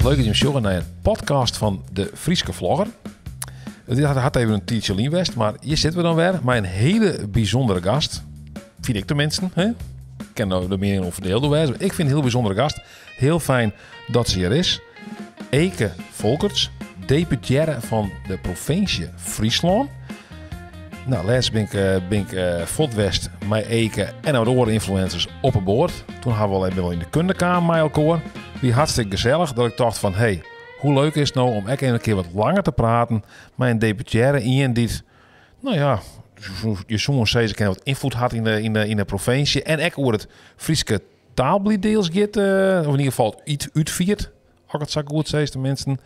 Leuk dat jim sjogge nei in podcast fan de Fryske Vlogger. It hat even in tiidsje lyn west, mar hjir sitte we dan wer mei in hiele bysûndere gast. Fyn ik teminsten. Hè? Kin de miening oer ferdield wêze. Ik fyn in hiel bysûndere gast. Hiel fijn dat se hjir is. Eke Folkerts, deputearre fan de provinsje Fryslân. Nou, lêst bin ik, eh, bin ik eh, fuort west mei Eke en wat oare ynfluencers op 'e boat. Toen ha we al even wel yn de kunde kaam mei elkoar. Wie hartstikke gesellich dat ik tocht fan, hey, hoe leuk is it no om ek even in kear wat langer te praten mei in deputearre, ien dy't, nou ja, je soene sizze kinne wat ynfloed hat yn de provinsje en ek oer it Fryske taalbelied deels giet, of yn ieder gefal útfiert, as ik it sa goed sis teminsten.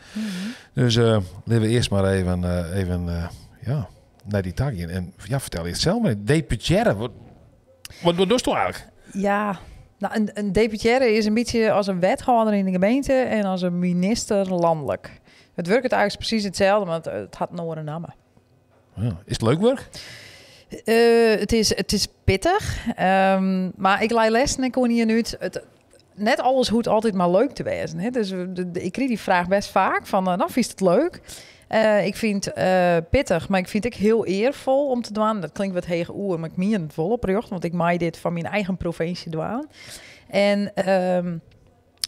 Dus litte we earst mar even, ja, nei dy ta gean. En ja, fertel je it sels mar. Deputearre, wat dochsto eigentlik? Ja, nou, in deputearre is in bytsje as in wethâlder yn de gemeente en as in minister lanlik. It wurket eigentlik presys itselde, mar it hat in oare namme. Ja. Is it leuk wurk? It is pittich, mar ik lei lêsten ek oan ien út. Net alles hoecht altyd mar leuk te wêzen. Hè? Dus ik krij dy fraach bêst faak fan, nou, fynst it leuk? Ik fyn it pittich, mar ik fyn it ek hiel earfol om te dwaan. Dat klinkt wat heech oer, mar ik mien it wol oprjocht, want ik mei dit fan myn eigen provinsje dwaan. En,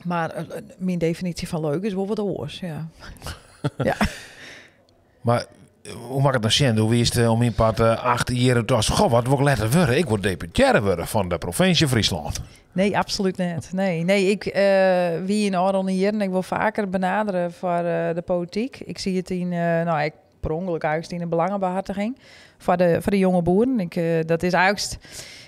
maar myn definysje fan leuk is wol wat oars, ja. Mar hoe moat ik it dan sjen? Do wiest om myn part 8 jier en tochtst, goh, wat wol ik letter wurde? Ik wol deputearre wurde fan de provinsje Fryslân. Nee, absolút net. Nee, ik wie yn ôfrûne jierren, ik wol faker benadere foar de polityk. Ik siet yn, nou, ik per ûngelok eigentlik yn de belangebehartiging foar de jonge boeren. Dat is eigentlik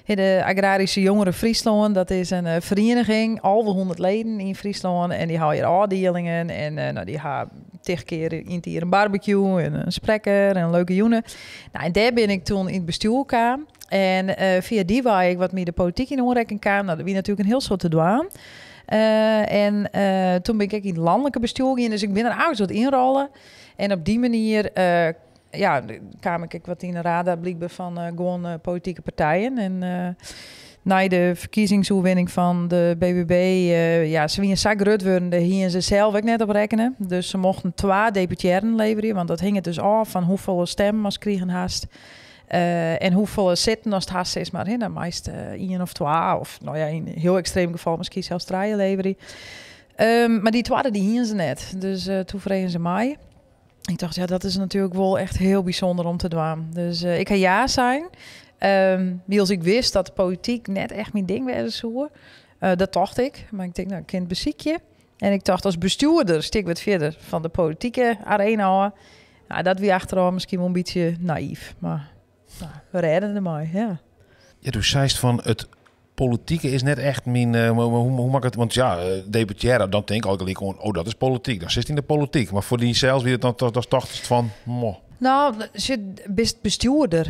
de Agrarische Jongeren Fryslân. Dat is in ferieniging, 1100 leden yn Fryslân. En dy ha hjir ôfdielingen en nou, dy ha tig kear yn it jier in barbecue en in sprekker en in leuke jûn. Nou, en dêr bin ik doe yn it bestjoer kaam. En fia dy wei ik wat mear de polityk yn oanrekking kaam. Nou, der wie natuerlik in hiel soad te dwaan. En doe bin ik ek yn it lanlike bestjoer gien. Dus ik bin der eigentlik wat ynrôle. En op dy manier ja, kaam ik ek wat yn de radar blykber fan gewoan politike partijen. En nei de ferkiezingsoerwinning fan de BBB, ja, se wiene sa grut wurden, dêr hiene se sels ek net op rekkene. Dus se mochten twa deputearren leverje, want dat hinget dus ôf fan hoefolle stimmen ast krigen hast. En hoefolle sitten ast hast, sis mar. Hè, dan meist ien of twa, of nou ja, yn hiel ekstreem gefal miskien sels trije leverje. Mar dy twadde dy hiene se net. Dus doe fregen se my. Ik tocht, ja, dat is natuerlik wol echt hiel bysûnder om te dwaan. Dus ik ha ja sein. Wylst ik wist dat de polityk net echt myn ding wêze soe. Dat tocht ik. Mar ik tink, nou, ik kin it besykje. En ik tocht, as bestjoerder stean ik wat fierder fan de politike arena ôf. Nou, dat wie achterôf miskien wol in bytsje nayf. Mar nou, we rêde dermei, ja. Ja, do seist fan it politike is net echt myn. Hoe moat ik it? Want ja, deputearre, dan tink ik al gelyk oan, oh, dat is polityk. Dan sitst yn de polityk. Mar foar dysels wie it dan dat tochtst fan, moh. Nou, bist bestjoerder.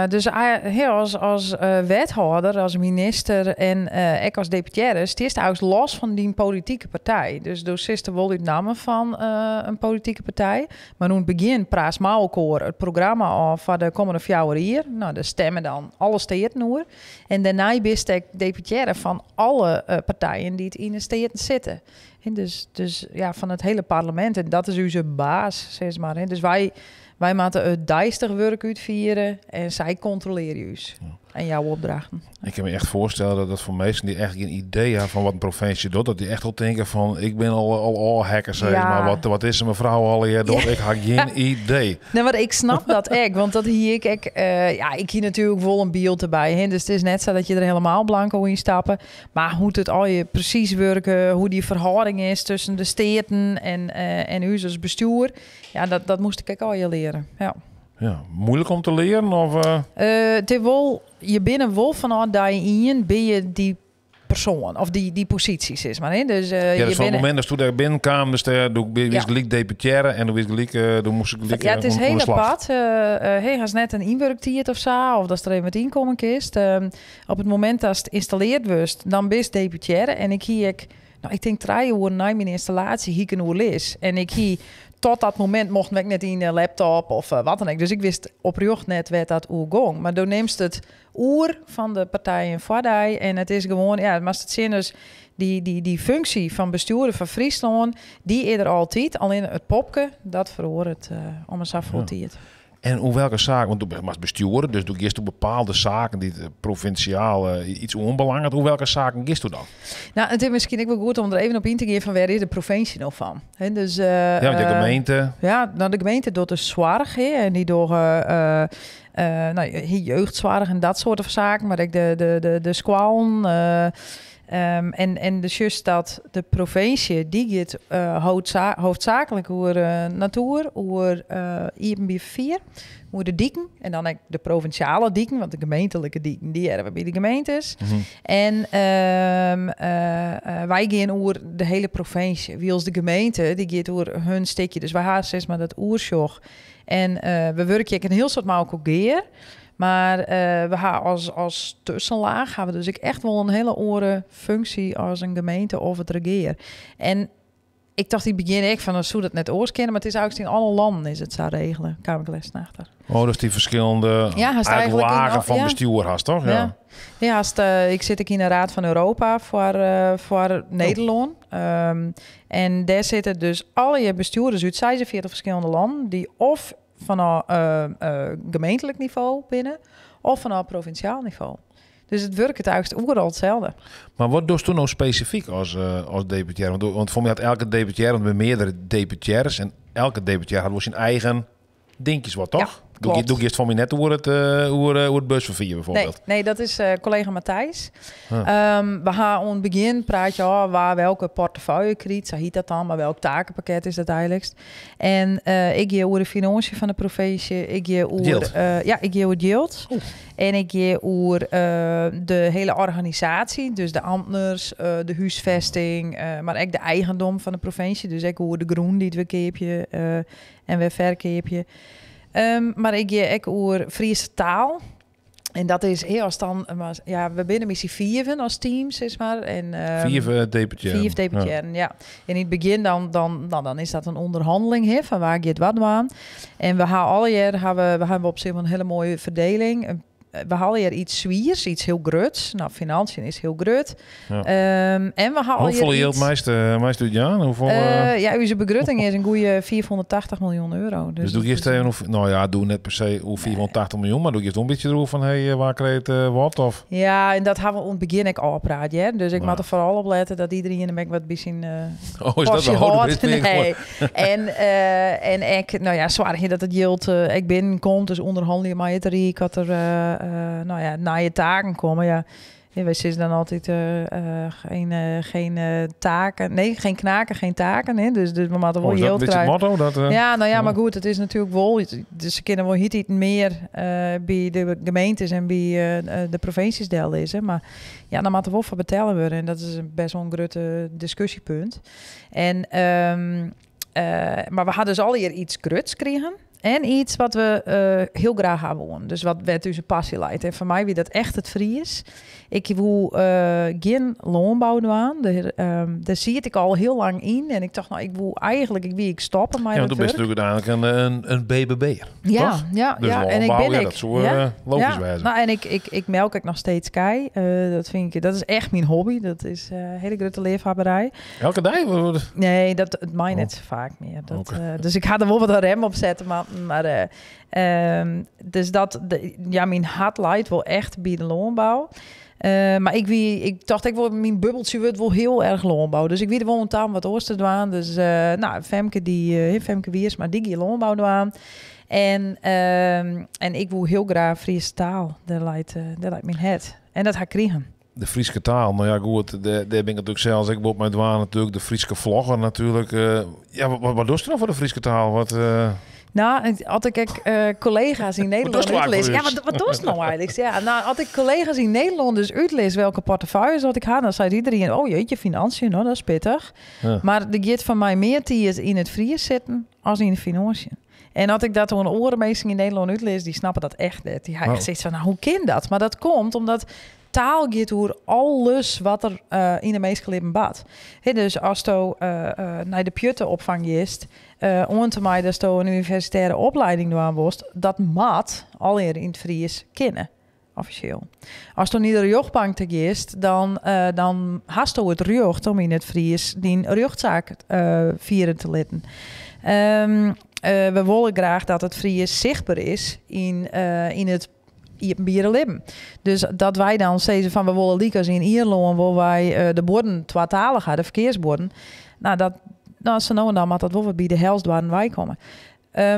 Dus hè, as wethâlder, as minister en ek as deputearre stiest eigentlik los fan dyn politike partij. Dus do sitst der wol út namme fan in politike partij. Mar oan it begjin praatst mei elkoar it programma ôf foar de kommende 4 jier. Nou, dêr stimme dan alle steaten oer. En dêrnei bist ek deputearre fan alle partijen dy't yn de steaten sitte. En dus ja, fan it hiele parlemint. En dat is ús baas, sis mar. Hè. Dus wy moatte it deistich wurk útfiere en sy kontrolearje ús. En jouwe opdrachten. Ik kin my echt foarstelle dat dat foar minsken dy't echt gjin idee ha fan wat in provinsje docht, dat dy echt al tinke fan, ik bin al ôfheakke, sis mar. Wat is der mefrou allegear docht? Ik ha gjin idee. Nee, mar ik snap dat ek, want dat hie ik ek. Ja, ik hie natuerlik wol in byld derby. Hè? Dus it is net sa dat je der hielendal blanko yn stappe. Mar hoe't it allegear presys wurket, hoe't dy ferhâlding is tusken de steaten en ús as bestjoer, ja, dat moast ik ek allegear leare. Ja. Ja, muoilik om te learen? Of? It is wol, je binne wol fanôf dei ien bin je dy persoan of dy posysje, sis mar. Hè? Dus, Ja, je dus fan it binne momint datsto dêr binnenkaam, dus dêr, do wiest gelyk deputearre en do wiest gelyk, do moast gelyk Ja, it is oan hiel de slach. apart. Hey, hast net in ynwurktiid of sa, of datst der even wat ynkomme kinst. Op it momint datst ynstallearre wurdst, dan bist deputearre. En ik hie ek, Nou, ik tink 3 oeren nei myn ynstallaasje hie ik in oerlis. En ik hie tot dat momint mocht ik net yn de laptop of wat dan ek. Dus ik wist oprjocht net wêr't dat oer gong. Mar do nimst it oer fan de partijen foar dy en it is gewoan, ja, moatst it sjen dus dy funksje fan bestjoerder fan Fryslân, dy is der altyd. Allinnich it popke, dat feroaret om 'e safolle tiid. En oer welke saak, want do moatst bestjoere, dus do giest oer bepaalde saken dy't provinsjaal iets oanbelanget. Oer welke saken giest do dan? Nou, it is miskien ek wol goed om der even op yn te gean fan wêr is de provinsje no fan? Hè, dus, Ja, de gemeente. Ja, nou, de gemeente docht de soarch, hè, en dy dogge nou, jeugdsoarch en dat soart saken, mar ek de skoallen. En dus juist dat de provinsje dy giet hoofdzakelijk oer natuer, oer iepenbier ferfier, oer de diken en dan ek de provinsjale diken, want de gemeentlike diken dy hearre by de gemeentes. En wy gean oer de hiele provinsje. Wylst de gemeente dy giet oer hun stikje. Dus wy ha sis mar dat oersjoch. En we wurkje ek in hiel soad mei elkoar gear. Mar we ha as tuskenlaach ha we dus ek echt wol in hiele oare funksje as in gemeente of it regear. En ik tocht yn it begjin ek fan, dan soe dat net oars kinne, mar it is eigenlijk yn alle lannen is it sa regele, kaam ik lêsten achter. Oh, dus dy ferskillende Ja, hast eigenlijk eigenlijk in lagen fan ja. bestjoer hast, toch? Ja. Ja. Ja, ik sit ek yn de Raad fan Europa foar Nederlân. En dêr sitte dus alle bestjoerders út 46 ferskillende lannen dy't of fan gemeentlik nivo binne of fan provinsjaal nivo. Dus it wurket eigentlik oeral itselde. Mar wat dochsto no spesifyk as deputearre? Want foar my hat elke deputearre, want der binne meardere deputearres en elke deputearre hat wol syn eigen dinkjes wat, toch? Ja, klopt. Do giest foar my net oer it busferfier bijvoorbeeld. Nee, nee, dat is kollega Matthijs. Huh. We ha oan it begjin praat je al wa welke portefeuille krijt, sa hjit dat dan, mar welk takenpakket is dat eigentlik. En ik gean oer de finânsjes fan de provinsje, ik gean oer Jild. Ja, ik gean oer jild. Oh. En ik gean oer de hiele organisaasje, dus de amtners, de húsfêsting, mar ek de eigendom fan de provinsje, dus ek oer de grûn dy't we keapje en wer ferkeapje. Mar ik gean ek oer Fryske taal. En dat is, hè, as dan, mar, ja, we binne mei syn fiven as team, sis mar. En, 5 deputearren. 5 deputearren, ja. En yn it begjin dan is dat in ûnderhanneling, hè, fan wa giet wat dwaan. En we ha allegear, ha we, we hawwe op sich in hiele moaie ferdieling. We ha allegear yts swiers, yts hiel gruts. Nou, finânsjes is hiel grut. En we ha Hoefolle allegear jild yts meist útjaan? Hoefolle, Ja, ús begrutting is in goede 480 miljoen euro. Dus Dus doe dat giest is even hoe, nou ja, doe net per se hoe 480 miljoen, mar doe giest in bytsje deroer fan, hey, wa krijt wat? Of? Ja, en dat ha we oan it begjin ek ôfpraat, hè. Dus ik moat der foaral op lette dat iderien him ek wat by syn Oh, is dat portie wel? Oh, dat hâldt. is meer Nee. gewoon. En ek, nou ja, soargje dat it jild ek binnenkomt. Dus ûnderhannelje mei it Ryk, dat der nou ja, nije taken komme. Ja. Ja, wy sizze dan altyd geen taken. Nee, geen knaken, geen taken. Hè? Dus we moatte wol Oh, is dat jild in bytsje it krije. motto? Dat, Ja, nou ja, ja. mar goed, it is natuerlik wol. Dus se kinne wol hieltyd mear by de gemeentes en by de provinsjes dellizze. Mar ja, dan moat der wol foar betelle wurde. En dat is bêst wol in grut diskusjepunt. En, mar we ha dus allegear yts gruts krigen. En yts wat we hiel graach ha woene. Dus wat wêr't ús passy leit. En foar my wie dat echt it Frysk. Ik woe gjin lânbou dwaan. Dêr siet ik al hiel lang yn. En ik tocht, nou, ik woe eigentlik, ik wie ik stoppe mei Ja, want dat do bist wurk. natuerlik úteinlik in BBB'er, Ja, toch? ja, Dus ja. En ik lânbou, ben ja, ik. dat soe, Ja. logysk Ja. wêze. Nou, en ik melk ek noch steeds kij. Dat fyn ik, dat is echt myn hobby. Dat is in hiele grutte leafhawwerij. Elke dei? Wat? Nee, dat it mei Oh. net sa faak mear. Oké. Dus ik ha der wol wat in rem op sette, mar dus dat, de, ja, myn hert leit wol echt by de lânbou. Mar ik, wie, ik tocht, ik wol, myn bubbeltsje wurdt wol hiel erch lânbou. Dus ik wie der wol oan ta om wat oars te dwaan. Dus nou, Femke, dy, Femke Wiersma, dy gie lânbou dwaan. En ik woe hiel graach Fryske taal. Dêr leit myn hert. En dat ha ik krigen. De Fryske taal, nou ja, goed, dêr bin ik natuerlik sels ek wol mei dwaande natuerlik. De Fryske vlogger natuerlik. Ja, wat dochst no foar de Fryske taal? Wat, Nou, en as ik ek kollega's yn Nederlân dochst no útlis. eigentlik Ja, foar wat dochst no eigentlik? Ja, nou, as ik kollega's yn Nederlân dus útlis welke portefeuilles dat ik ha, dan seit iderien, oh jeetje, finânsjes, nou, dat is pittich. Mar der giet foar my mear tiid yn it Frysk sitten as yn de finânsjes. En as ik dat oan oare minsken yn Nederlân útlis, dy snappe dat echt net. Dy ha echt sokyts fan, nou, hoe kin dat? Mar dat komt omdat Taal giet oer alles wat der yn 'e minskelibben bart. Hè, dus asto nei de pjutte-opfang giest, oant en mei datsto in universitêre oplieding dwaan wolst, dat moat allegear yn it Frysk kinne, offisjeel. Asto nei de rjochtbank ta giest, dan hasto it rjocht om yn it Frysk dyn rjochtsaak fiere te litten. We wolle graach dat it Frysk sichtber is yn it iepenbiere libben. Dus dat wy dan sizze fan we wolle lykas yn Ierlân wolle wy de buorden twatalich ha, de ferkearsbuorden. Nou, dat, nou, sa no en dan moat dat wol wat by de helsdoarren weikomme.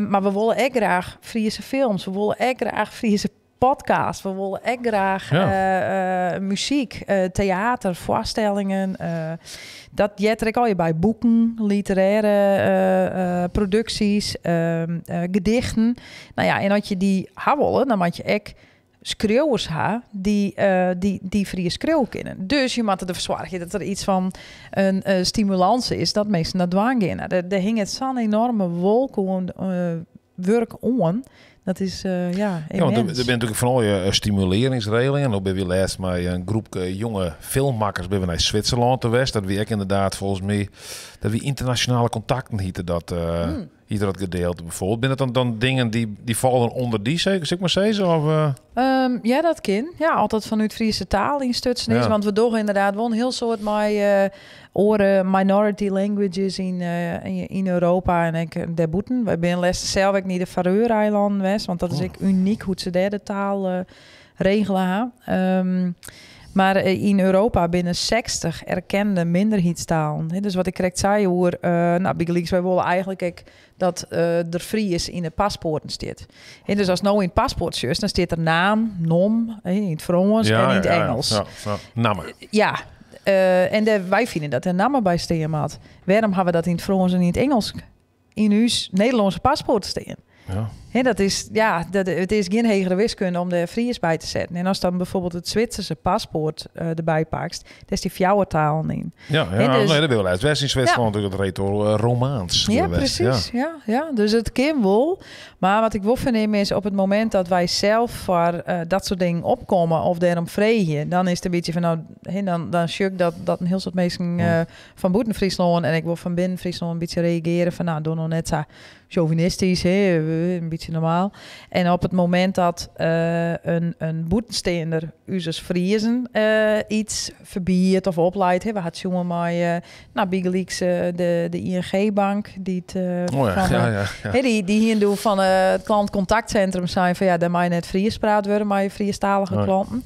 Mar we wolle ek graach Friese films, we wolle ek graach Friese podcasts, we wolle ek graach muzyk, teater, foarstellingen. Dat heart der ek al by. Boeken, literêre produksjes, gedichten. Nou ja, en as je dy ha wolle, dan moat je ek skriuwers ha dy't Frysk skriuwe kinne. Dus je moatte derfoar soargje dat der yts fan in stimulâns is dat minsken dat dwaan gean. Nou, dêr hinget sa'n enoarme wolk oan wurk oan. Dat is ja, Ja, want immens. der binne natuerlik fan allegear stimulearringsregelingen. No binne we lêst mei in groepke jonge filmmakkers binne we nei Switserlân ta west. Dat wie ek ynderdaad folgens my, dat wie ynternasjonale kontakten hiette dat, hiette dat gedeelte bijvoorbeeld. Binne it dan dingen dy falle ûnder dy, sil ik mar sizze? Of? Ja, dat kin. Ja, altyd fanút Friese taal ynstutsen is. Want we dogge ynderdaad wol in hiel soad mei oare minority languages yn Europa en ek dêrbûten. Wy binne lêst sels ek nei de Faroe-eilannen west, want dat is ek unyk hoe't se dêr de taal regele ha. Mar yn Europa binne 60 erkende minderheidstalen. Hè, dus wat ik krekt sei oer, nou, bygelyks, wy wolle eigentlik ek dat der Frysk yn de paspoarten stiet. Hè, dus ast no yn it paspoart sjochst, dan stiet der naam, nom, hè, yn it Frânsk en yn it Ingelsk. Namme. Ja, en wy fine dat der namme by stean moat. Wêrom ha we dat yn it Frânsk en yn it Ingelsk yn ús Nederlânske paspoart stean? Hè, dat is, ja, dat, it is gjin hegere wiskunde om der Frysk by te setten. En ast dan bijvoorbeeld it Switserske paspoart derby pakst, dêr stean fjouwer talen yn. Hè, dus Nee, dat wil ik. West in Zwitserland natuurlijk het reto Romaans. Ja, West, precies. ja. Ja, ja. Dus it kin wol. Mar wat ik wol fernim is, op it momint dat wy sels foar dat soart dingen opkomme of dêrom freegje, dan is it in bytsje fan, nou, hè, dan sjoch ik dat in hiel soad minsken, fan bûten Fryslân en ek wol fan binnen Fryslân in bytsje reagearje fan, nou, doch no net sa sjauwinistysk, hè, in bytsje normaal. En op it momint dat in bûtensteander ús as Friezen yts ferbiedt of opleit, hè, we ha it sjoen mei nou, bygelyks, de ING-bank, dy't Oh ja, fan, hè, dy hiene doe fan it klantkontactcentrum sein fan, ja, dêr mei net Fries praat wurde mei Friestalige klanten.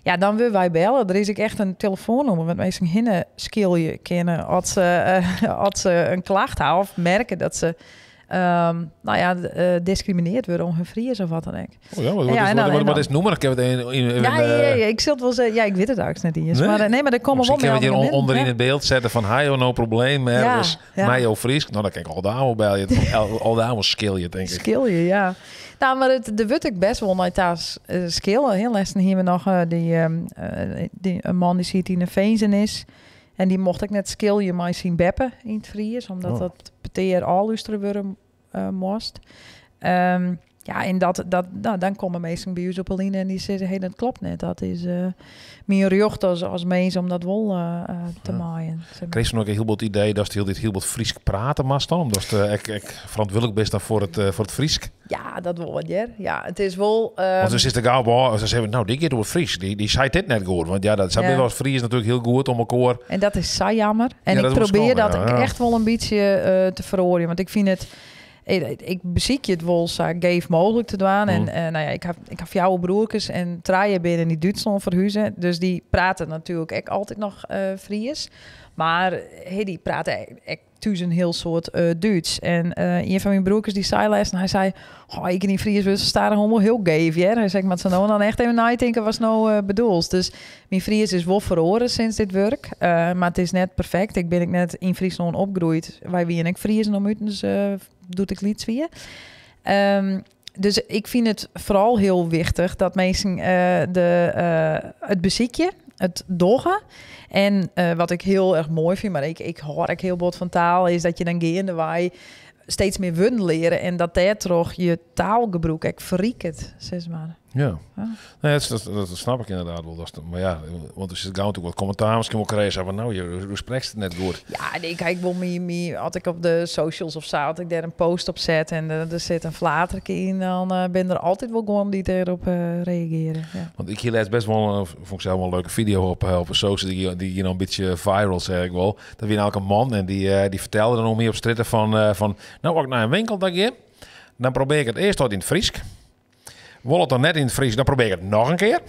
Ja, dan wurde wy belle. Der is ek echt in telefoannûmer wêr't minsken hinne skilje kinne as se in klacht ha of merke dat se diskriminearre wurde om hun Fries of wat dan ek. Oh ja, Ja, en dan, en wat dan is het nummer? Ik heb het in, Ja, ja, ja, ja, ik zal het wel zeggen. Ja, ik weet het eigenlijk net niet eens. Nee? Maar nee, maar er komen wel Misschien kunnen we het hier meldingen binnen, onderin ja. het beeld zetten van, hi, oh, no probleem, ergens. Mij of Fries. Nou, dan kan ik al daar wel bij je. Al daar wel schil je, denk ik. Schil je, ja. Nou, maar de word ik best wel naar thuis schillen. Heel les hier we nog die, een man die zit in een vezen En die mocht ik net skilje maar zien beppen in het Fries, omdat dat peteer al luisteren worden moest. Ja, en dat, dat, nou, dan komen mensen bij ons op een lijn en die zeggen, hey, dat klopt net. Dat is mijn recht als mens om dat wel te maaien, zeg maar. Kreeg ze nog een heel het idee dat ze heel dit heel wat Fries praten moest dan? Omdat ze ik verantwoordelijk ben dan voor het Fries? Ja, dat wel wat, ja. Ja, het is wel, Want ze zitten gauw bij, ze zeggen, nou, die gaat door Fries. Die zei dit net goed. Want ja, dat zijn wel als Fries natuurlijk heel goed om elkaar. En dat is zo jammer. En Ja, ik dat is wel probeer schande, dat ja. echt wel een beetje te veroorlooien. Want ik vind het... Ik beziek je het wel zo geef mogelijk te doen. En nou ja, ik heb jouw broertjes en draaien binnen die Duitsland verhuizen. Dus die praten natuurlijk ook altijd nog Fries. Maar hey, die praten echt thuis een heel soort Duits. En een van mijn broertjes die zei les en hij zei, oh, ik in die Fries wil staan gewoon wel heel geef, hè. Hij zei, maar het zou nou dan echt even nadenken was nou bedoeld. Dus mijn Fries is wel verloren sinds dit werk. Maar het is net perfect. Ik ben ik net in Friesland opgegroeid. Wij wie en ik Fries om uit, dus doet ik lieds weer. Dus ik vind het vooral heel wichtig dat mensen het beziekje, het doggen. En wat ik heel erg mooi vind, maar ik hoor ook heel bot van taal, is dat je dan gaandewei steeds meer woorden leren en dat daar toch je taalgebruik ook verriekt, zeg maar. Ja. Ja. Nee, dat snap ik inderdaad wel. Dat is, maar ja, want er zit gauw natuurlijk wat commentaar misschien wel krijgen. Van nou, je spreekt het net goed. Ja, nee, kijk, wel me, als ik op de socials of zo, als ik daar een post op zet en er zit een flaterke in, dan ben er altijd wel gewoon die erop reageren. Ja. Want ik hier laatst best wel, vond ik zelf wel een leuke video op een social, die hier nou een beetje viral, zeg ik wel. Dat wie nou ook een man en die vertelde dan nog meer op stritten van, nou, als ik naar een winkel dat ik dan probeer ik het eerst al in het Friesk. Wil het dan net in het Fries, dan probeer ik het nog een keer.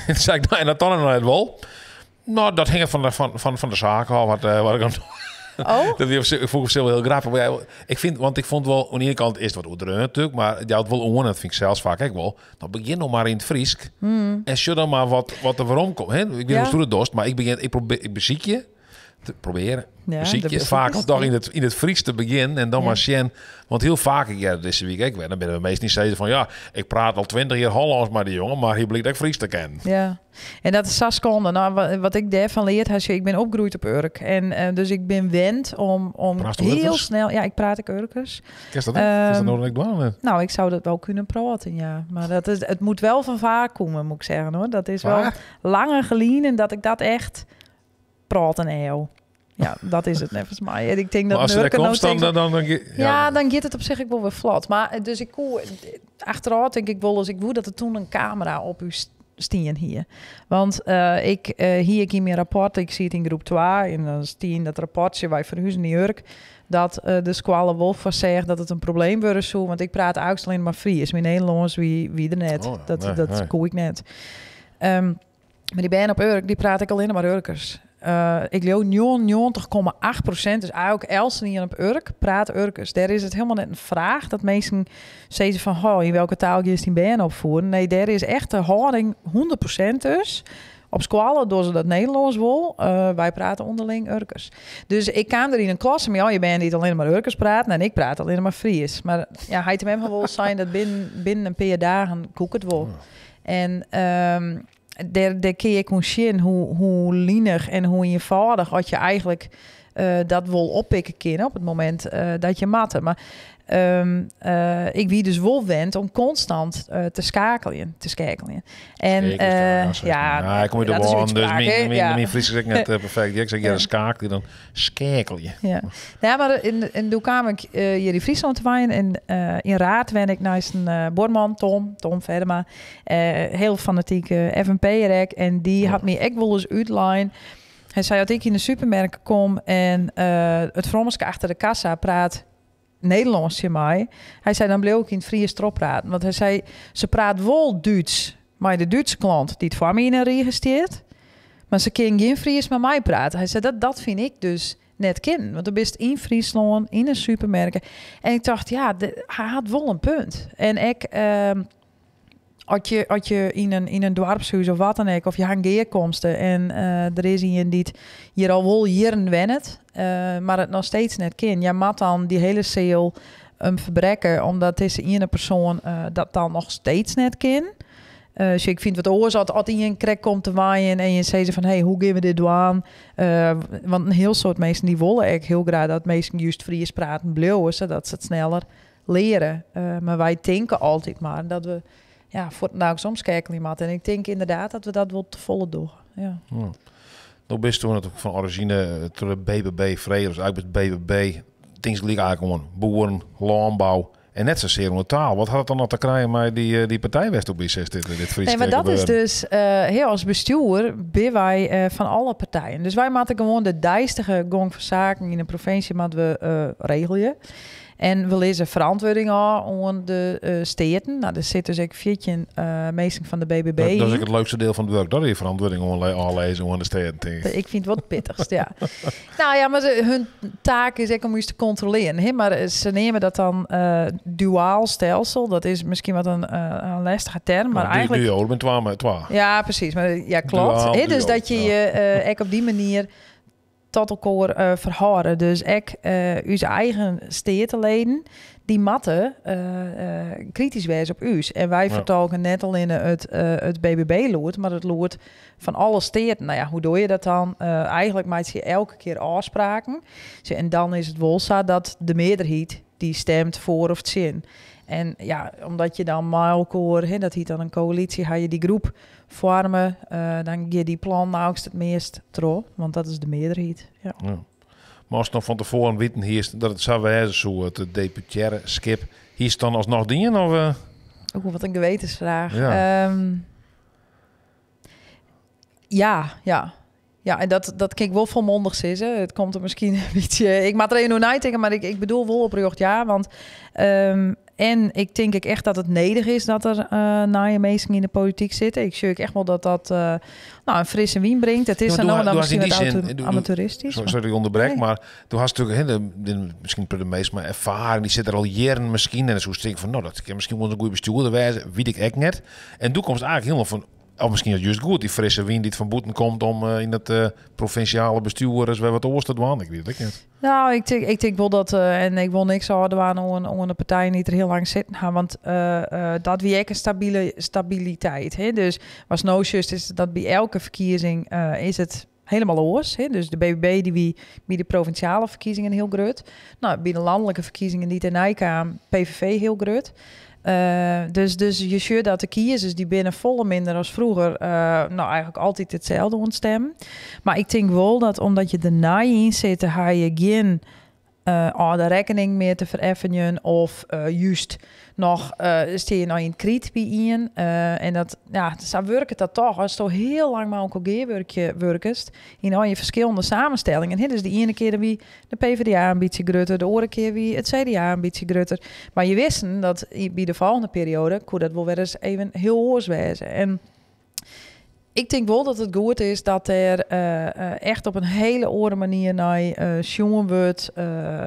En zei ik, nou, en dat dan nog net wel. Nou, dat hing van de zaak af, wat ik dan Oh? Dat die op zich, ik vond het wel heel grappig. Maar ja, ik vind, want ik vond wel, aan de ene kant is het wat ouderen natuurlijk, maar het houdt wel om, dat vind ik zelfs vaak ook wel. Dan begin nog maar in het Friesk. En zoek dan maar wat er waarom komt. Hè? Ik weet niet hoe het dorst, maar ik begin, ik probeer, ik beziek je te proberen. Ja, Beziek de je beziek vaak is al toch in het Fries te beginnen en dan maar zien. Want heel vaak, ja, deze week ik ben, dan ben we meestal niet zeggen van ja, ik praat al 20 jaar Hollands maar die jongen, maar hier blijkt ik Fries te kennen. Ja, en dat is zes seconden. Nou, wat ik daarvan leerd heb, ik ben opgegroeid op Urk. En dus ik ben wend om Praat je heel Urkers? snel... Ja, ik praat ik Urkers. Is dat niet? Is dat nodig dat ik doe? Nou, ik zou dat wel kunnen praten, ja. Maar het moet wel van vaak komen, moet ik zeggen, hoor. Dat is wel Waar? langer geleden dat ik dat echt praat een eeuw. Ja, dat is het net volgens mij. En ik denk dat Maar als ze daar Nurken komt, nou tegen dan Ja, ja. dan gaat het op zich ook wel weer vlot. Maar dus ik koe, achteraf denk ik wel eens, ik woe dat er toen een camera op u stien hier. Want ik hier ik in mijn rapport, ik zie het in groep 2 en dan stien dat rapportje, wij verhuizen in Urk, dat de squale wolf van zegt dat het een probleem worden zou, want ik praat eigenlijk alleen maar Fries. Mijn Nederlands wie er net. Oh, nee, Dat nee. koe ik net. Maar die ben op Urk, die praat ik alleen maar Urkers. Ik leeuw 99,8%, dus eigenlijk elsen hier op Urk praat Urkers. Daar is het helemaal net een vraag dat mensen zeggen van, oh, in welke taal je die band opvoeren. Nee, daar is echt de houding 100% dus. Op squallen doen ze dat Nederlands wel. Wij praten onderling Urkers. Dus ik kwam er in een klas en ja, je bent niet alleen maar Urkers praten en ik praat alleen maar Fries. Maar ja, hij hem wel zijn dat binnen een paar dagen koek het wel. En daar kun je kon zien hoe lienig en hoe eenvoudig had je eigenlijk dat wel oppikken kunnen op het moment dat je matte. Maar ik wie dus wel wend om constant te schakelen, te schakelen. En, Zeker, ja, zeker. ja, Ja, ik kom uit de dat is Waan, uitspraak, dus hè? Ja. mijn Fries is net perfect. Ja, ik zeg, ja, dan schakel je, dan schakel je. Ja. Ja, maar in toen kwam ik hier in Friesland te waaien en in Raad ben ik naast een boorman, Tom Verdema, heel fanatieke F N P-rek. En die had me echt wel eens uitlijn. Hij zei dat ik in de supermarkt kom en het frommelske achter de kassa praat Nederlands tegen mij. Hij zei, dan bleef ik in het Fries erop praten. Want hij zei, ze praat wel Duits, maar de Duitse klant die het voor mij in een registreert, maar ze kan geen Fries met mij praten. Hij zei, dat vind ik dus net kind. Want dan bist in Friesland, in een supermarkt. En ik dacht, ja, hij had wel een punt. En ik had je in een dorpshuis of wat dan ook, of je hangeerkomsten en er is iemand die het hier al wel jaren wennet, maar het nog steeds net kind. Ja, mat dan die hele cel verbrekken, omdat deze ene persoon dat dan nog steeds net kind. Dus ik vind wat oorzaak als in een krek komt te waaien en je zegt van, hey, hoe gaan we dit doen? Want een heel soort mensen die willen echt heel graag dat mensen juist Fries praten blijven, zodat ze het sneller leren. Maar wij denken altijd maar dat we ja, voor het nou soms kijken iemand. En ik denk inderdaad dat we dat wel te volle doen. Ja. Ja. Nou bist toen natuurlijk van origine door de BBB vrede, dus eigenlijk het BBB, things liggen eigenlijk gewoon boeren, landbouw en net zozeer om de taal. Wat had het dan nog te krijgen met die partij West op ICS, dit Fries Nee, maar dat is gebeuren? dus heel als bestuur ben wij van alle partijen. Dus wij moeten gewoon de dijstige gong van zaken in de provincie moeten we regelen. En we lezen verantwoording al aan de steden. Nou, er zit dus ook 14 meesten van de BBB Dat is in. ook het leukste deel van het werk. Dat is die verantwoording aanlezen aan de steden, denk ik. Ik vind het wat pittigst, ja. Nou ja, maar hun taak is ook om iets te controleren. Hè? Maar ze nemen dat dan duaal stelsel. Dat is misschien wat een lastige term, maar Nou, eigenlijk duo, ik ben twa met twa. Ja, precies. Maar ja, klopt. Duaal, Hè? Dus duo, dat je ja. je ook op die manier tot elkaar verhouden. Dus ik uw eigen stedenleden, die matten kritisch wijzen op u. En wij vertolken net al in het B B B-lood, maar het lood van alle steden. Nou ja, hoe doe je dat dan? Eigenlijk maak je elke keer afspraken. En dan is het wel zo dat de meerderheid Dy stemt foar of tsjin. En ja, omdat je dan mei elkoar, hè, dat hiet dan in koälysje, ha je dy groep foarme, dan gean dy plannen augst it meast troch, want dat is de mearderheid. Ja. Ja. Mar ast no fan tefoaren witten hiest dat it sa wêze soe, it deputearreskip, hiest dan alsnoch dien? Of? Oeh, wat in gewetensfraach. Ja. Ja, ja. Ja, en dat kin ik wol folmondich sizze. It komt der miskien in bytsje... Ik moat der even oer neitinke, mar ik bedoel wol oprjocht ja. Want en ik tink ek echt dat it nedich is dat der nije minsken yn de polityk sitte. Ik sjoch ek echt wol dat dat nou, in frisse wyn bringt. It is Ja, dan no en dan doe hast yn miskien die wat zin, amateuristisch, Sorry, maar sorry dat ik ûnderbrek, Nee. mar do hast natuerlik, hè, de, miskien de meast mei erfaring, dy sit der al jierren miskien. En dan soest tinke fan, no, dat kin miskien wol in goede bestjoerder wêze, wit ik ek net. En doe komst eigentlik hielendal fan, of miskien is it juist goed, dy frisse wyn dy't fan bûten komt om yn it provinsjale bestjoer ris wer wat oars te dwaan. Ik wit it ek net. Nou, ik tink wol dat, en ik wol niks ôfdwaan oan de partijen dy't der hiel lang sitten ha, want dat wie ek in stabile stabiliteit. Hè? Dus wat no sjochst is dat by elke ferkiezing is it hielendal oars. Hè? Dus de BBB die wie by de provinsjale ferkiezingen hiel grut. Nou, by de lanlike ferkiezingen dy't dêrnei kaam, PVV hiel grut. Dus je sjocht dat de kiezers die binne folle minder as froeger, nou, eigenlijk altyd itselde oan it stemmen. Mar ik tink wol dat omdat je dernei yn sitte, ha je gjin âlde rekkening mear te fereffenjen of juist noch stean je noch yn it kryt by ien. En dat, ja, sa wurket dat toch. As do hiel lang mei elkoar gearwurkje wurkest, yn al je ferskillende samenstellingen. Hè? Dus de iene kear wie de PvdA in bytsje grutter, de oare kear wie it CDA in bytsje grutter. Mar je wisten dat by de folgjende periode koe dat wol wer ris even hiel oars wêze. En ik tink wol dat it goed is dat der echt op in hiele oare manier nei sjoen wurdt.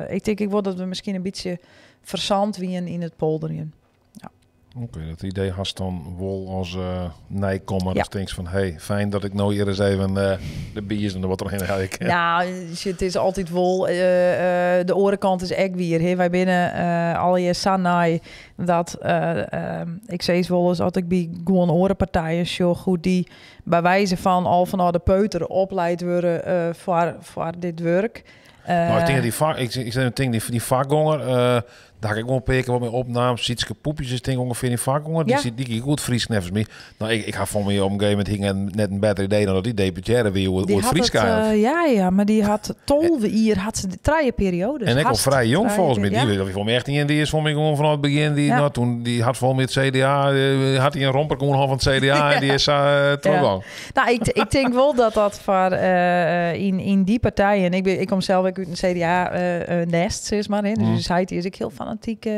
Ik tink ek wol dat we miskien in bytsje verzand wienen yn it polderjen. Ja. Oké, dat idee hast dan wol as nijkommer. Ja. Als denkst van, hey, fijn dat ik nou hier eens even de bier en wat erheen ga ik. Nou, het is altijd wol de oare kant is ek wier. Hè. Wy binne al je sa naai dat ik sis wol eens, als ik by gewoan oare partijen sjoch, hoe die bij wijze van al vanaf de peuter opleid worden voor dit werk. Nou, ik denk dat die vak, ik, ik denk die, die vakgonger, daar heb ik wel een paar keer wat mee opnam. Sietske Poepjes is denk ik ongeveer die vakgonger. Die zit die goed Fries nevens me. Nou, ik ga voor mij op een gegeven moment hing en net een beter idee dan dat die deputaire weer Die hoe het had Fries het, eigenlijk. ja, ja, maar die had tolve hier, had ze de drie periodes. En ik al Hast vrij jong drie volgens mij. Die ja. weet ik voor mij echt niet. En die is voor mij gewoon vanaf het begin. Die, nou, toen die had volgens mij het CDA had hij een romper gewoon van het CDA en die is teruggegaan. Nou, ik denk wel dat dat voor in die partijen. Ik kom zelf ook uit een C D A nest, zeg maar. Hè. Dus hij is ik heel fanatiek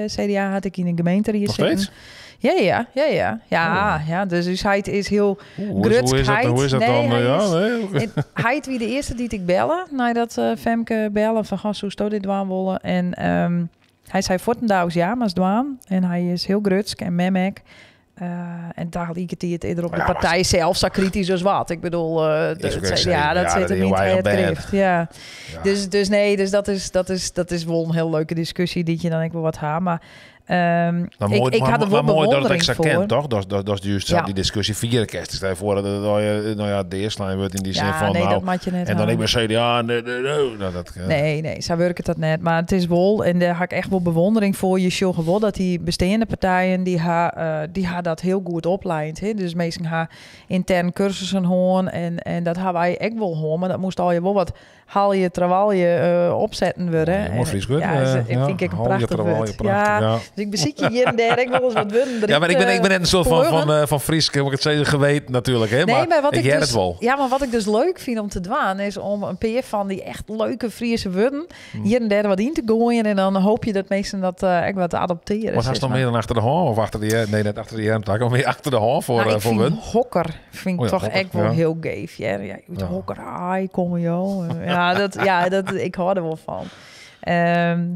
CDA had ik in een gemeente hier Nog zitten. steeds? Ja, ja, ja, ja. Ja, ja, dus dus hij is heel Oeh, hoe is dat, grutskheid. hoe is dat Nee, dan? hij Ja, is nee, oké. En hij is wie de eerste die ik bellen, nadat Femke bellen van gast, hoe stoot dit dwaan wollen. En hij zei voortendaags ja, maar is dwaan. En hij is heel grutsk en memek. En daar liep het hier eerder op de Ja, maar partij zelf zo kritisch als wat. Ik bedoel, Is dat ook het echt ja, zeker. dat Ja, zit dat hem is niet heel bij het eigen band. grift. Ja. Ja. Dus, dus nee, dus dat is, dat is, dat is wel een heel leuke discussie die je dan ik wel wat haar. Maar Maar mooi, ik maar, had er wel maar mooi dat het bewondering exact voor. kent, toch? Dat is juist Ja. die discussie vier kerst. Stel je voor dat het, dat je, nou ja, de eerste lijn wordt in die zin Ja, van, nee, nou, dat moet je net en dan ik houden. ben CDA, nee, nee, nee. Nou, dat Nee, nee, zo werkt dat net. Maar het is wel, en daar had ik echt wel bewondering voor. Je zag wel dat die bestaande partijen, die ha dat heel goed opleidt. Hè? Dus meestal ha intern cursussen hoorn en dat hebben wij ook wel hoorn. Maar dat moest al je wel wat haal je terwijl je opzetten worden. Ja, mooi En Fries woord, ja, is, ik ja, vind ik een haal je prachtig terwijl je woord. prachtig, Ja, ja. Dus ik beziek je hier en daar, ik wil eens wat woorden Ja, maar ik ben net een soort pleuren. van Fries, moet ik het zeggen, geweten natuurlijk. Hè? Nee, maar, maar wat ik ik her dus het wel. Ja, maar wat ik dus leuk vind om te dwaan is om een paar van die echt leuke Friese woorden hier en daar wat in te gooien en dan hoop je dat mensen dat ik wat adopteren. Wat zeg had je nog maar. meer dan achter de hand of achter de, nee, net achter de hemd, maar meer achter de hand Nou, ik voor vind woorden? hokker vind ik Oh ja, toch hokker, echt wel ja. heel geef. Ja, ja, je moet Ja. hokker, ai, kom joh. Ja, dat, ja, dat, ik hou er wel van.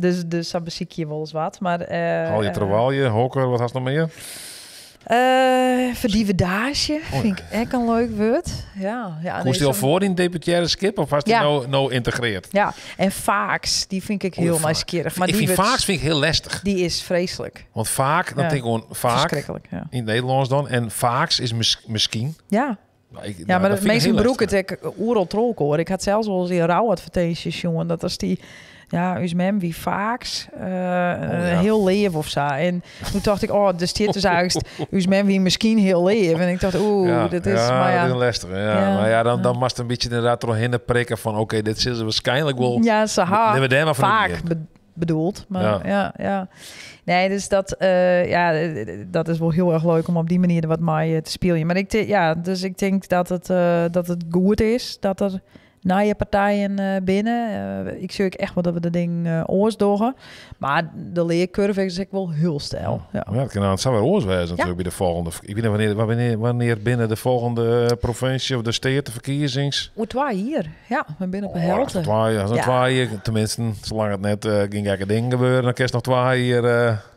Dus dan beziek je wel eens wat. Maar Haal je terwijl hokker, wat had je nog meer? Verdievedage vind ik echt een leuk woord. Ja, ja, Moest nee, hij al zo- voor in deputaire skip of was hij Ja. nou integreerd? Ja, en vaaks, die vind ik Oh, heel vaak. nieuwsgierig. Maar ik die vind wordt vaaks vind ik heel lastig. Die is vreselijk. Want vaak, dan Ja. denk ik gewoon vaak. Verschrikkelijk, ja. In het Nederlands dan. En vaaks is misschien. Ja. Nou, ik, Ja, nou, maar dat de vind ik meeste heel broek lastig. het ik oerol trolk hoor. Ik had zelfs wel eens in rouwadvertenties, jongen, dat als die Ja, ús mem wie faaks heel leaf of zo. En toen dacht ik, oh, er stiet dus eigenlijk... Ús mem wie miskien heel leaf. En ik dacht, oeh, dat is... Ja, maar ja, dat is een lastige. Ja. Maar ja, dan was het een beetje inderdaad doorheen prikken van... Oké, dit zullen ze waarschijnlijk wel... Ja, ze ha Neem we daar maar van vaak in. bedoeld. Maar ja, ja. Nee, dus dat, ja, dat is wel heel erg leuk om op die manier er wat mee te spelen. Maar ja, dus ik denk dat het goed is dat er nieuwe partijen binnen. Ik zie ook echt wel dat we de ding oors dogen. Maar de leercurve is ook wel heel steil. Ja. Ja, het kan, het zou wel oors zijn natuurlijk bij de volgende. Ik weet niet wanneer binnen de volgende provincie of de steden de verkiezings. Oeh, 2 hier. Ja, we zijn op een Oh, helte. 2 jaar, zo'n 2 jaar. Tenminste, zolang het net geen gekke dingen gebeuren, dan kun je nog 2 jaar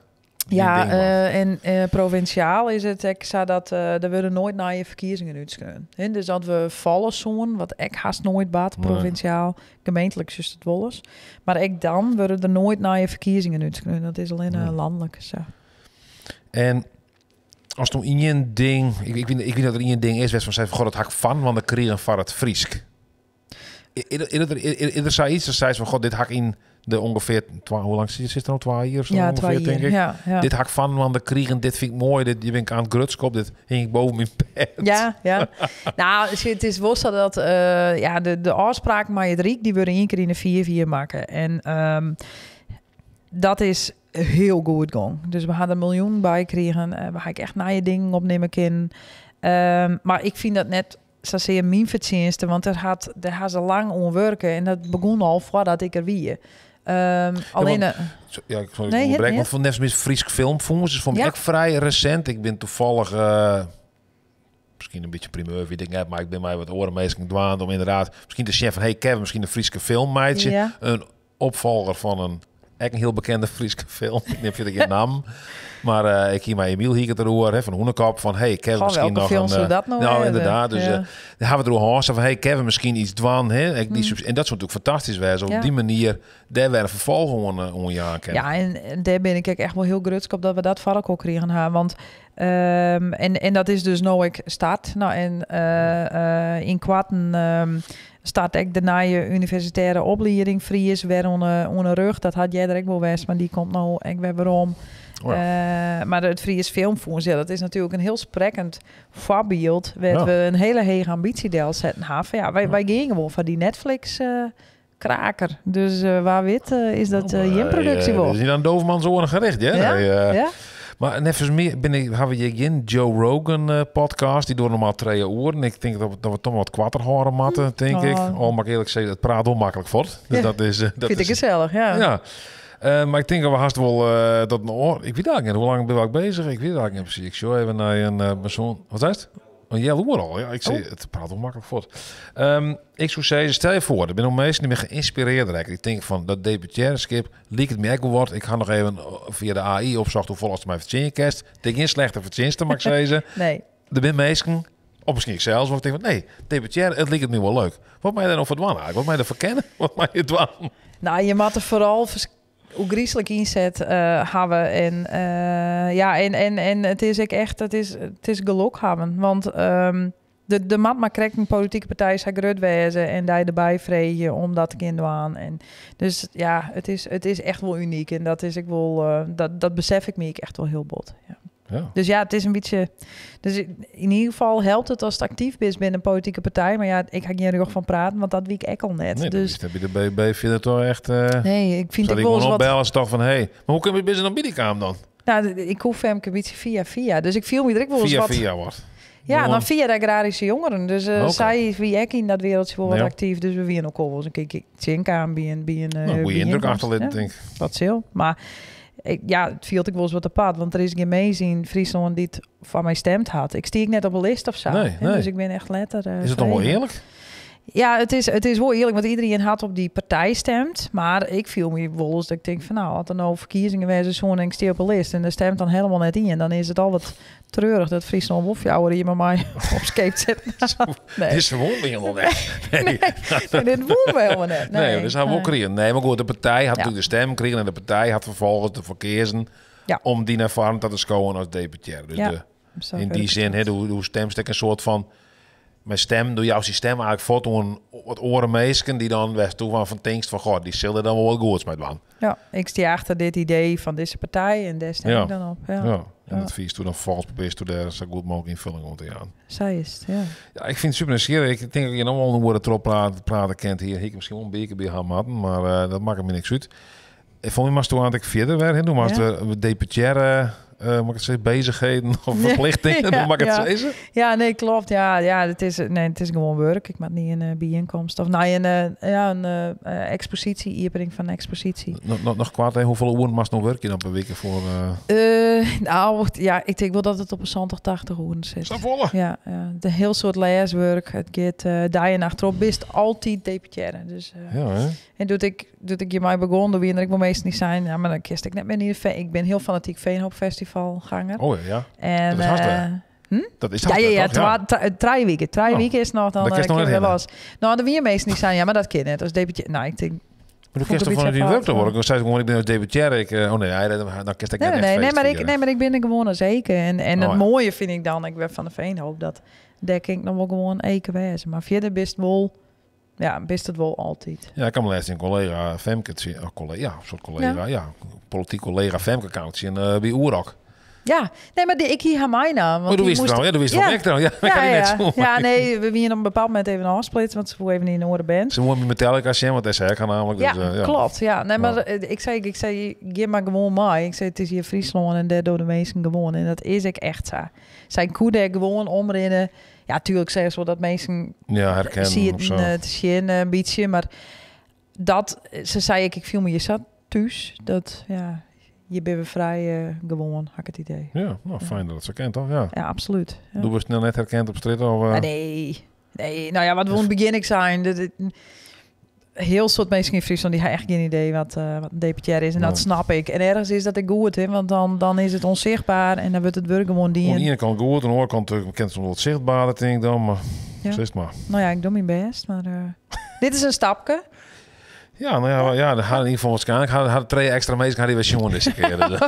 die ding maken. En provinciaal is het ik zei dat er worden nooit naar je verkiezingen uitschreeuwen. Hè, dus dat we vallen zo'n, wat ik haast nooit baat, provinciaal, gemeentelijk is het wel eens. Maar ik dan worden er nooit naar je verkiezingen uitschreeuwen. Dat is alleen landelijk. Zo. En als toen in je ding, ik weet dat er in je ding is, werd van zei van, god, dat hak van, want de kriegen van het Friesk. Is er zoiets, dat zei ze van, god, dit hak in de ongeveer, hoe lang zit het nou? 2 jaar of zo Ja, ongeveer, 2 denk jaar. ik. Ja. Dit hak van, want de kriegen, dit vind ik mooi, dit, je bent aan het grutskop, dit hing ik boven mijn bed. Ja, ja. Nou, het is wel zo dat ja, de afspraak met het Riek, die worden 1 keer in de 4-4 maken. En dat is heel goed gong. Dus we hadden 1 miljoen bij gekregen. We gaan echt naar je dingen opnemen kunnen. Maar ik vind dat net zozeer mijn verdienste, want daar had ze lang om werken en dat begon al voordat ik er wie. Alleen, Want zo, ja, ik sorry, Nee, ik het onderbreek, niet. want van net zoals Fries Filmfonds is voor mij echt vrij recent. Ik ben toevallig, misschien een beetje primeur, weet ik net, maar ik ben mij wat oren dwaand om inderdaad misschien te zeggen van, hey Kevin, misschien een Frieske filmmeidje, een opvolger van een echt een heel bekende Frieske film. Ik neem verder geen naam. Maar ik hier met Emiel hier het erover, hè, van Hoenekop, van hey, Kevin, Goh, misschien welke nog film een, zou dat nou nou, hebben? inderdaad. Dus, daar hebben we het erover gehad, van hey, Kevin, misschien iets dwan, hè. Ik, die subs-, en dat zou natuurlijk fantastisch zijn, op die manier daar weer een vervolg om je aan kennen. Ja, en daar ben ik echt wel heel grutsk op dat we dat vark ook kregen hebben. Want en dat is dus nou ik start. Nou, en in kwarten start ik de nieuwe universitaire opleiding Fries weer onder rug. Dat had jij er ook wel best, maar die komt nou ik weer waarom. Maar het Fries Filmfonds, ja, dat is natuurlijk een heel sprekend voorbeeld. Waar we een hele hoge ambitie deel zetten hebben. Van, ja, wij gingen wel van die Netflix kraker. Dus waar wit is dat, je productie wel. Dat is niet aan Dovermans oren gericht, hè? Ja? Nee. Ja? Maar net meer ben ik, hebben we geen Joe Rogan podcast, die door normaal 2 uur. En ik denk dat we toch wat kwarter horen matten, denk ik. Al mag ik eerlijk zeggen, het praat onmakkelijk voort. Dus dat Vind ik is gezellig, ja. Ja. Maar ik denk dat we haast wel dat een oor. Ik weet eigenlijk niet, hoe lang ben ik bezig? Ik weet eigenlijk niet precies. Ik show even naar een persoon. Wat is het? Een jelle oor al. Ja, ik zie, het praat onmakkelijk voort. Ik zou zeggen, stel je voor, er zijn nog mensen die me geïnspireerd raken. Ik denk van, dat deputaire liek het me ook wordt. Ik ga nog even via de AI opzoeken hoe vol als het mij verdienen kerst. Ik denk geen slechte verdiensten, mag ik zeggen. Nee. Er zijn mensen, of misschien ik zelfs, want ik denk van, nee, deputaire, het liek het me wel leuk. Wat mij daar nou voor dwang eigenlijk? Wat mij er verkennen? Wat mij er dwang? Nou, je moet er vooral hoe griezelig inzet hebben. En ja, en, en, en het is ook echt, het is geluk hebben. Want de mat maar krijgt een politieke partij zou grut wezen en daar erbij vregen om dat te kunnen doen. En dus ja, het is echt wel uniek. En dat is ik wel dat, dat besef ik me echt wel heel bot. Ja. Dus ja, het is een beetje. Dus in ieder geval helpt het als het actief is binnen een politieke partij. Maar ja, ik ga geen rug van praten, want dat wie ik al net. Nee, dus dat is bij de BB vind het toch echt. Nee, ik vind Zal het ik wel eens gewoon wat opbellen als toch van, hey, maar hoe kun je binnen dan bij die kamer dan? Nou, ik hoef hem een beetje via via. Dus ik viel me direct wel eens Via wat via wordt. Ja, dan Gewoon via de agrarische jongeren. Dus zij wie ik in dat wereldje wel wat actief. Dus we wieren ook al wel eens een keer tjinka aan bij een, bij een, Nou, goede bij indruk inkomst. achterlaten, Ja, denk ik. dat is heel. Maar ik, ja, het viel ik wel eens wat apart. Want er is geen mees in Friesland die het van mij stemt had. Ik stiek net op een list of zo. Nee, Hè, nee. Dus ik ben echt letter Is het dan wel vrede. eerlijk? Ja, het is wel eerlijk, want iedereen had op die partij stemt. Maar ik viel me wel eens dat ik denk van nou, had er nou verkiezingen wezen zo'n en ik stie op een list en daar stemt dan helemaal net in. En dan is het al wat treurig dat Friesland of jou hier met mij op skate zit. Nee. Dit is gewoon helemaal net. Nee. Nee, nee, dit woon we helemaal net. Nee, Nee, dus hij nee. wil Nee, maar goed, de partij had natuurlijk de stem gekregen en de partij had vervolgens de verkeersen om die naar voren te scoren als deputair. Dus Zo in ver die ik zin, het. hè, hoe stemstek een soort van Mijn stem, door jouw systeem eigenlijk voort oan wat oare minsken die dan west toe van tinkst van, god, die zullen dan wel wat goeds mee doen. Ja, ik sta achter dit idee van deze partij en daar stem ik dan op. Ja. Ja. En dat vies toe dan volgens probeert toe daar zo goed mogelijk invulling om te gaan. Zij is het, ja. Ja, ik vind het super nieuwsgierig. Ik denk dat je nog wel een woorden erop praten kent hier. Ik misschien wel een beker bij haar matten, maar dat maakt me niks uit. Ik vond me maar toe aan dat ik verder werd. Hè. Toen was het deputaire, moet ik het zeggen, bezigheden of verplichtingen, hoe mag ik het zeggen? Ja, nee, klopt. Ja, ja, het is, nee, het is gewoon werk. Ik maak niet een bijeenkomst. Of nou, een ja, een expositie, iepening van een expositie. Nog kwaad, hè? Hoeveel uren mag nog werken dan per week voor? Nou, ja, ik denk wel dat het op een 70, 80 uren zit. Is dat volle? Ja, ja, de heel soort leeswerk. Het gaat daar en achterop. Bist altijd deputaire. Dus Ja, hè? en doet ik je mij begon, door wie er ik wil meestal niet zijn. Ja, maar dan kist ik net meer in de ik ben heel fanatiek Veenhoopfestivalganger. Oh ja, ja. En, Dat is hartstikke. Dat is Ja, ja, ja, toch? Ja. drie weken. Drie Oh. weken is nog dan, Dat kan je nog kun je net wel los. Nou, de wie meestal niet zijn. Ja, maar dat kan net. Als deputaire. Nou, ik denk Maar hoe Vond kerst ik toch een van beetje die werk te fout, worden? Ik zei gewoon, ik ben als deputaire. Ik oh nee, hij, dan kerst ik Nee, net nee, echt nee, feest maar ik, vieren. nee, maar ik ben er gewoon zeker. En Oh, het ja. mooie vind ik dan, ik ben van de Veenhoop, dat dek ik nog wel gewoon één wezen. Maar verder bist wel, ja, bist het wel altijd. Ja, ik kan me laatst een collega Femke, het zien. Oh, collega, ja, een soort collega, ja. Politiek collega Femke kan het zien, bij Oerok. Ja, nee, maar die, ik hier haar mijn naam. Want Oh, doe die wist moest het wel. Ja, doe wist het Ja. wel. Ik trouwens. Ja, dat Ja, kan ja, niet net zo. ja, nee, we wieren op een bepaald moment even afsplitsen, want ze voelen even niet in de oren bent. Ze moeten met Metallica zien, want dat is kan namelijk. Ja, dus, ja. klopt. Ja, nee, maar Ja. ik zei, geef maar gewoon mij. Ik zei, het is hier Friesland en daardoor de mensen gewoon. En dat is ik echt zo. Zijn koe gewoon omrennen. Ja, tuurlijk zeggen ze wel dat mensen Ja, herkennen zie of het zo. te zien een beetje, maar dat, ze zei ik, ik viel me je zat thuis. Dat, ja, je bent weer vrij gewoon, had ik het idee. Ja, nou, fijn dat het zo kent, toch? Ja. Ja, absoluut. Ja. Doe we snel net herkend op straat? Of, Ah, nee. Nee, nou ja, wat wil een begin ik zijn? Dat, dat, heel soort mensen in Friesland die hebben echt geen idee wat een deputaire is. En dat Nee. snap ik. En ergens is dat ik goed, hè, want dan is het onzichtbaar en dan wordt het werk gewoon Aan de die. ene kant goed, aan de andere kant kent ze wat zichtbaarder, denk ik dan. Maar Ja. zo is het maar. Nou ja, ik doe mijn best, maar dit is een stapje. Ja, nou ja, ja, dan gaat in ieder geval waarschijnlijk gaan twee extra mensen gaan die weer jongen deze keer. Dus,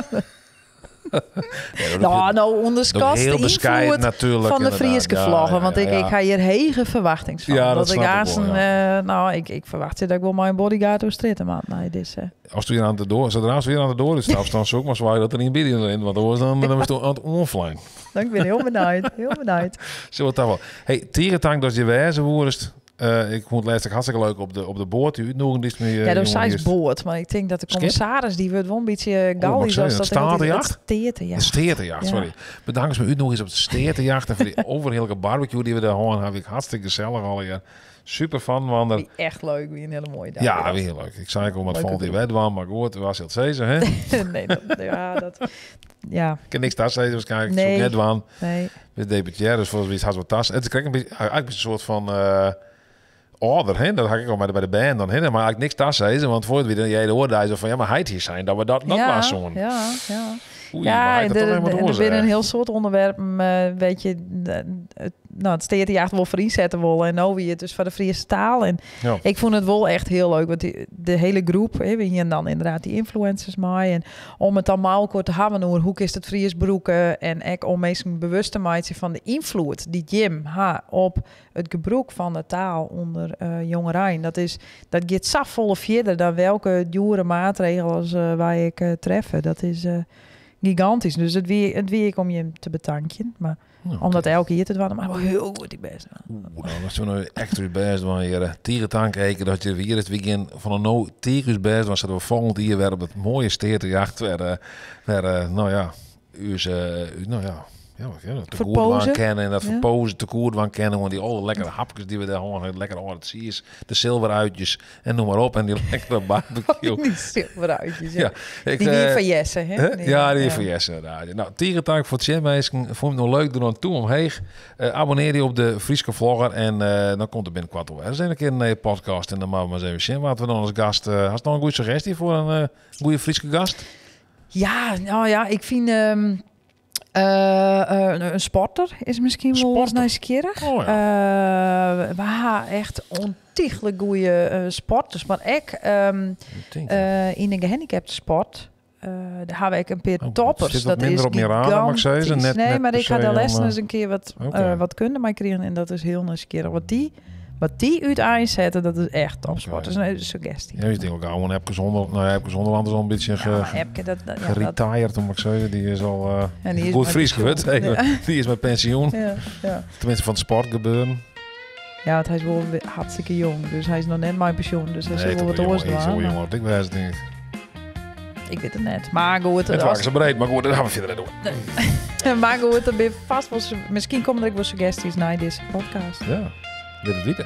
ja, dat Nou, doe nou ik onderschat heel de bescheiden invloed natuurlijk. van de inderdaad. Frieske Ja, vlaggen. ja, want ja, ik, ja. ik ga hier hege verwachtings van. Ja, dat dat ik snap ik wel, aanstaan, nou, ik verwacht dat ik wel mijn bodyguard door stritten, man. Nee, dit is, Als u hier aan de door, zodra ze weer aan de door is, dan zoek maar zwaar dat er niet binnen in, want dan was dan, dan was het aan het onflijn. nou, ik ben heel benieuwd. Heel benieuwd. Zullen we het daar wel? Hey, Tierentank, dat is je wijze woerst. Ik vond het laatst ook hartstikke leuk op de boord. Die uitnodiging die is me, Ja, dat jongen, zei die is- boord, maar ik denk dat de Skip? commissaris die wordt wel een beetje Oh, mag ik gallisch zeggen, als het dat statenjacht? Het steertenjacht. De steertenjacht, Ja. sorry. Bedankt voor uitnodiging is op de steertenjacht en voor die overheerlijke barbecue die we daar horen. Heb ik hartstikke gezellig al hier. Super van, want er- Wie echt leuk, wie een hele mooie dag. Ja, weer heel leuk. Ik zei ook om het Leuke valt die groep. wet was, maar goed, was het zezen, hè? nee, dat, ja, dat, ja, Ik heb niks tas zezen waarschijnlijk. Nee. Ik zoek net waan. nee. Met deputair, dus volgens mij is het wat tas. Het is een beetje, eigenlijk een soort van order, hè? Dat had ik al bij de band dan, hè? Maar eigenlijk niks tas zezen, want voor het weer jij de oordeel van ja, maar hij het hier zijn dat we dat dat ja, was zo'n. Ja, ja. Oei, maar Ja, hij en dat toch helemaal er door, binnen een zeg. heel soort onderwerpen, weet je, het, nou, het steertenjacht wel voor inzetten willen en nou wie het dus voor de Friese taal. En Ja. ik vond het wel echt heel leuk, want de hele groep, hè, we hier dan inderdaad die influencers mee. En om het dan maar kort te hebben over hoe is het Fries broeken en ik om mensen bewust te maken van de invloed die Jim ha op het gebruik van de taal onder jongerein. Dat is, dat gaat zo volle verder dan welke dure maatregelen als, wij ik treffen. Dat is gigantisch. Dus het wie ik om je te bedanken. Maar Nou, omdat elke keer het waren, maar wel heel goed die best. Oeh, nou, dat is nou echt uw best van hier. Tierentank kijken dat je weer het weekend van een no tierus best was dat we volgend jaar weer op het mooie steertenjacht weer, nou ja, u is, u, nou ja, ja, wat ja, te goed Verpozen. van kennen en dat Ja. verpozen te goed van kennen, want die alle lekkere hapjes die we daar horen, lekker oh, het zie is, de zilveruitjes en noem maar op en die lekkere barbecue. Die zilveruitjes. Ja. Ja, ik, Die weer van Jesse, hè? Hè? Ja, die van Jesse inderdaad. Nou, Tierentank voor het Sjemmeisken. Vond het nog leuk, doe dan toe omheeg. Abonneer je op de Frieske Vlogger en dan komt er binnenkort wel eens een keer een podcast. En dan maken we maar eens even zien wat we dan als gast... Had je nog een goede suggestie voor een goede Frieske gast? Ja, nou ja, ik vind een sporter is misschien wel eens Sporter? nieuwsgierig. Oh ja. We hebben echt ontiegelijk goede sporters. Maar ik Ik denk, in de gehandicapte sport... Daar hebben ik een paar Oh, dat toppers. zit wat Dat is minder op mijn radar, mag ik zeggen. gigantisch. Net- nee, net maar per ik had se de om, lessen eens een keer wat, Oké. wat kunde mij kregen. En dat is heel nieuwsgierig. Wat die uiteinzetten, dat is echt topsport. Oké. Dat is een suggestie. Ja, ik denk ook gewoon Epke Zonder, nou ja, Epke Zonderland is al een beetje Ja, ge, maar Epke, dat, ja, dat, geretired, om ik zeggen. Die is al En die is goed met Fries pensioen. geworden. Ja. Die is met pensioen. ja, ja. Tenminste van het sportgebeuren. Ja, want hij is wel weer hartstikke jong. Dus hij is nog net mijn pensioen. Dus hij zal wel wat toch oors jong, doen. zo jong wat ik was, denk ik. Ik weet het net. Maar goed, Het als, waren ze breed, maar goed, dat gaan we verder doen. maar goed, er ben vast wel, misschien komen er ook wel suggesties naar deze podcast. Ja, dit het weten.